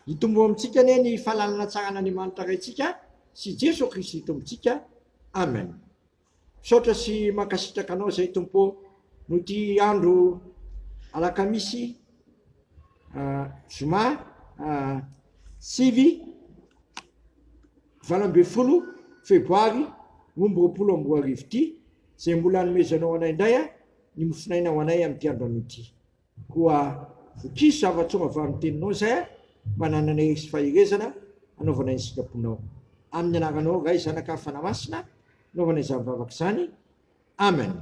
Hitombo amintsika anie ny fahalalana tsara an'Andriamanitra Raintsika sy Jeso Kristy Tompontsika. Amen. Misaotra sy mankasitraka anao izay Tompo ô noho ity andro alakamisy zoma 9 18 febroary 2022 ity izay mbola anomezanao anay indray ny mofonaina ho anay amin'ity andro anio ity. Koa vokiso zava-tsoa avy amin'ny teninao izay mba hanananay hery sy faherezana hanaovanay ny sitraponao. Amin'ny anaranao Ray, Zanaka ary Fanahy Masina anaovanay izany vavaka izany. Amen.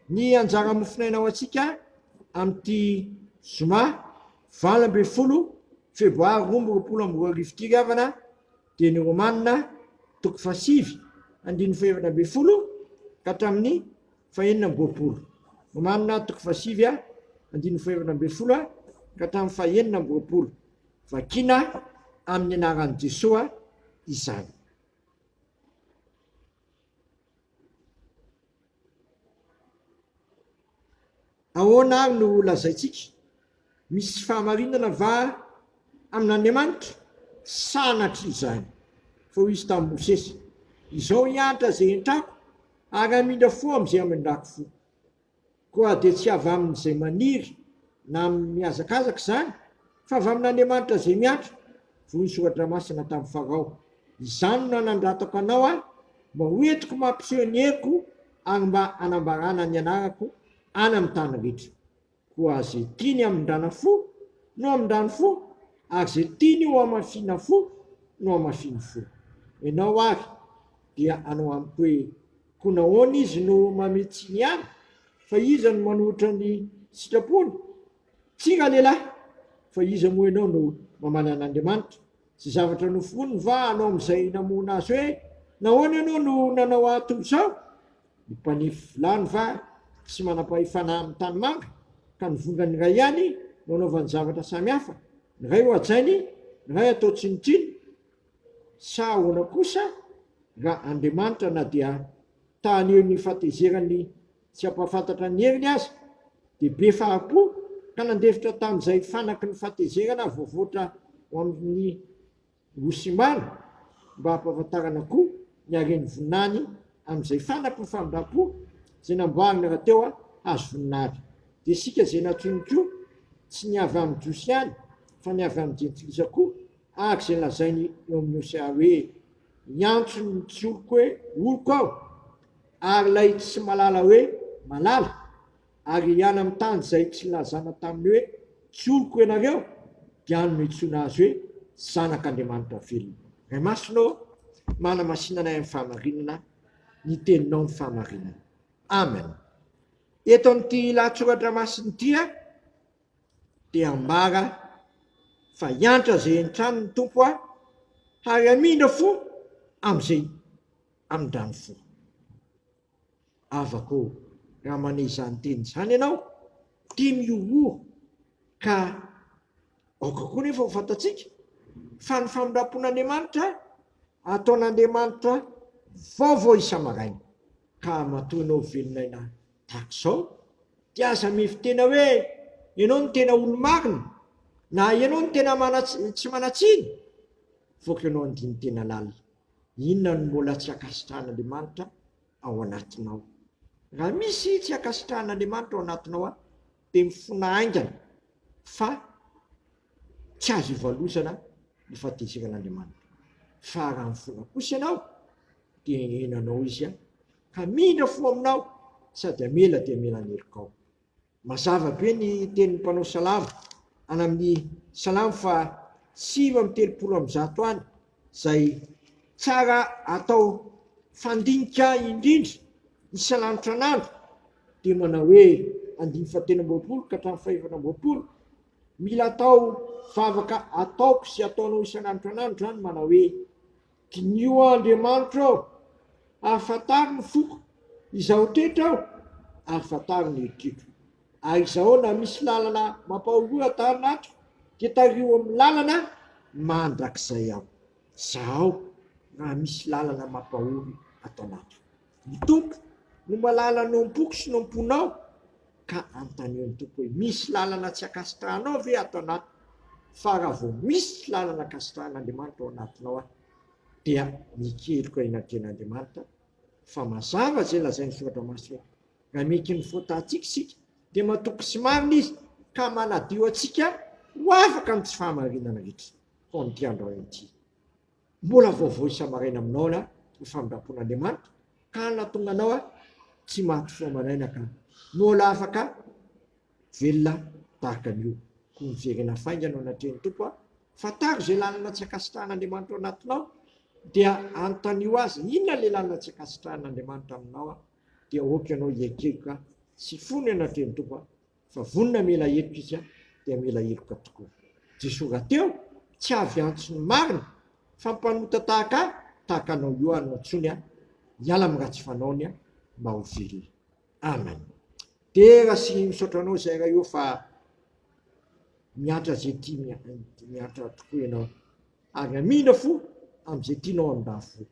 Ny anjara mofonaina ho antsika amin'ity zoma 18 febroary 2022 ity ry havana dia ny Romana toko fahasivy andininy faha-14 ka hatramin'ny fahenina amby roapolo. Romanina toko fahasivy andininy faha-14 ka hatramin'ny faha-26. Vakina amin'ny anaran'i Jesoa izany. Ahoana ary no lazaintsika? Misy fahamarinana va amin'Andriamanitra? Sanatria izany! Fa hoy Izy tamin'i Mosesy, Izao hiantra izay entrako, ary hamindra fo amin'izay hamindrako fo. Koa dia tsy avy amin'izay maniry na amin'ny mihazakazaka izany, fa avy amin'Andriamanitra izay miantra. Voy ny Soratra Masina tamin'i Farao, Izany no nanandratako anao aho, mba ho entiko mampiseho ny heriko ary mba hanambarana ny anarako any amin'ny tany rehetra. Koa izay tiany hamindrana fo no hamindrany fo, ary izay tiany hohamafina fo no hamafiny fo. Ianao àry dia hanao amiko hoe, Koa nahoana izy no mamehy tsiny ihany? Fa iza no manohitra ny sitrapony? Tsia ralehilahy, fa iza moa ianao no mamaly an'Andriamanitra? Tsy zavatra noforoniny va hanao amin'izay namono azy hoe, Nahoana ianao no nanao ahy toy izao? Ny mpanefy vilany va tsy manam-pahefana amin'ny tanimanga, ka ny vongany iray ihany no anaovany zavatra samy hafa, ny iray hohajainy, ny iray atao tsinontsinona? Sa ahoana kosa raha Andriamanitra na dia ta haneho ny fahatezerany tsy hampahafantatra ny heriny aza, dia be fahari-po ka nandefitra tamin'izay fanaky ny fahatezerana voavoatra ho amin'ny hosimbana, mba hampahafantarana koa ny haren'ny voninahiny amin'izay fanaky ny famindram-po izay namboarina rahateo hahazo voninahitra. Dia isika izay nantsoiny koa, tsy ny avy amin'ny Jiosy ihany, fa ny avy amin'ny Jentilisa koa, araka izay lazainy eo amin'ny Hosea hoe, Hiantso ny tsy oloko hoe oloko aho, ary ilay tsy malala hoe malala, ary hiala amin'ny tany izay tsy nilazana taminy hoe tsy oloko ianareo, dia any no hiantsoana azy hoe zanak'Andriamanitra velona. Ray Masina ô, manamasina anay amin'ny fahamarinana, ny teninao ny fahamarinana. Amen. Eto amin'ity lahatsoratra masina ity dia ambara fa hiantra izay entrany ny Tompo ary hamindra fo amin'izay amindrany fo. Havako ô, raha maneho izany teny izany ianao, dia mihorohoro, ka aoka koa nefa ho fantatsika fa ny famindram-pon'Andriamanitra ataon'Andriamanitra vaovao isa-maraina, ka matoa ianao velon'aina tahaka izao, dia aza mihevi-tena hoe ianao no tena olo-marina, na ianao no tena tsy manan-tsiny, voaka ianao handini-tena lalina. Inona no mbola tsy ankasitrahan'Andriamanitra ao anatinao? Raha misy tsy ankasitrahan'Andriamanitra ao anatinao dia mifona haingana fa tsy azo ivalozana ny fahatezeran'Andriamanitra. Fa raha mifona kosa ianao dia henanao Izy ka hamindra fo aminao sady hamela dia hamela ny helokao. Mazava be ny tenin'ny mpanao salamo any amin'ny Salamo faha 139 any, izay tsara atao fandinika indrindra isan'andro dia manao hoe, andininy fahatelo amby roapolo ka hatramin'ny fahefatra amby roapolo, mila atao vavaka ataoko sy ataonao isan'andro isan'andro izany manao hoe, Diniho aho Andriamanitra ô, ary fantaro ny foko, izaho toetra aho, ary fantaro ny herijiko. Ary izahao na misy lalana mampahoroa ato anatiko, dia tariho amin'ny lalana mandrakizay aho. Zahao raha misy lalana mampahory ato anatiko. Ny Tompo no mahalala ny ao am-poko sy ny ao am-ponao, ka anontanio ny Tompo hoe, misy lalana tsy ankasitrahanao ve ato anatiko? Fa raha vao misy lalana ankasitrahan'Andriamanitra ao anatinao aho, dia mikeloka eny anatrehan'Andriamanitra, fa mazava izay lazain'ny Soratra Masina hoe, Raha miaiky ny faotantsika isika, dia matoky sy marina Izy, ka manadio antsika ho afaka amin'ny tsy fahamarinana rehetra. Koa amin'ity androany ity, mbola vaovao isa-maraina aminao ny famindram-pon'Andriamanitra, ka hanatonga anao tsy maty fo aman'aina ka mbola afaka velona tahaka an'io. Koa miverena faingana ao anatrehan'ny Tompo aho, fantaro izay lalana tsy ankasitrahan'Andriamanitra ao anatinao, dia anontanio Azy, inona ilay lalana tsy ankasitrahan'Andriamanitra aminao aho, dia aoka ianao hiaikeloka sy fony eo anatrehan'ny Tompo aho, fa vonona hamela heloka Izy dia hamela heloka tokoa. Jesoa rahateo tsy avy hiantso ny marina, fa mpanota tahaka ahy, tahaka anao io aho no antsoiny aho, hiala amin'ny ratsy fanaony aho, mba ho velona. Amen. Dera sy misaotra anao izay Ray ô fa miantra izay tia miantra tokoa ianao ary hamindra fo amin'izay tianao hamindra fo.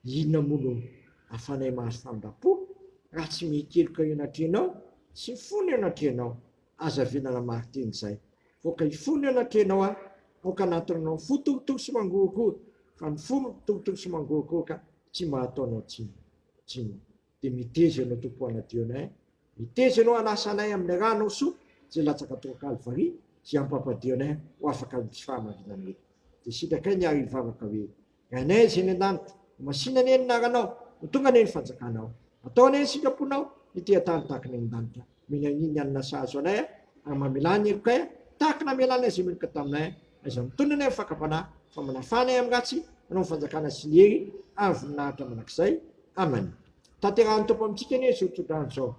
Inona moa no afanay mahazo famindram-po raha tsy mihekeloka eo anatrehanao sy mifona eo anatrehanao? Aza avela hanamari-teny izay. Aoka hifona eo anatrehanao aho, aoka hanatona anao ny fo torotoro sy mangorokoro, fa ny fo torotoro sy mangorokoroka tsy mba hataonao tsinona. Dia miteza ianao Tompo hanadio anay, miteza ianao hanasa anay amin'ny ranao soa izay latsaka tao Kalvary, izay hampampadio anay ho afaka amin'ny tsy fahamarinana rehetra. Dia sitrakay ny ary hivavaka hoe, Rainay izay any an-danitra, ho masina anie ny anaranao, ho tonga anie ny fanjakanao. Atao anie ny sitraponao, ety an-tany tahaka ny any an-danitra. Omena anio ny hanina sahaza anay, ary mamelà ny helokay, tahaka ny namelanay izay meloka taminay. Aiza mitony anay amin'ny fakam-panahy, fa manafaha anay amin'ny ratsy, hanao ny fanjakana sy ny hery ary ny voninahitra mandrakizay. Amen. Tanterahin'ny Tompo amintsika anie izao tsodrano izao.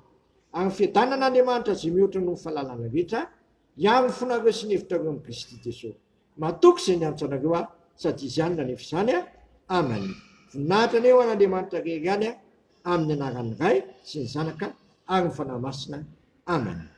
Ary ny fiadanan'Andriamanitra izay mihoatra noho ny fahalalana rehetra, hiaro ny fonareo sy ny hevitrareo amin'i Kristy Jesoa. Matoky izay niantso anareo aho, sady Izy ihany nanefa izany. Amen. Voninahitra anie ho an'Andriamanitra irery ihany, amin'ny anaran'ny Ray sy ny Zanaka ary ny Fanahy Masina. Amen.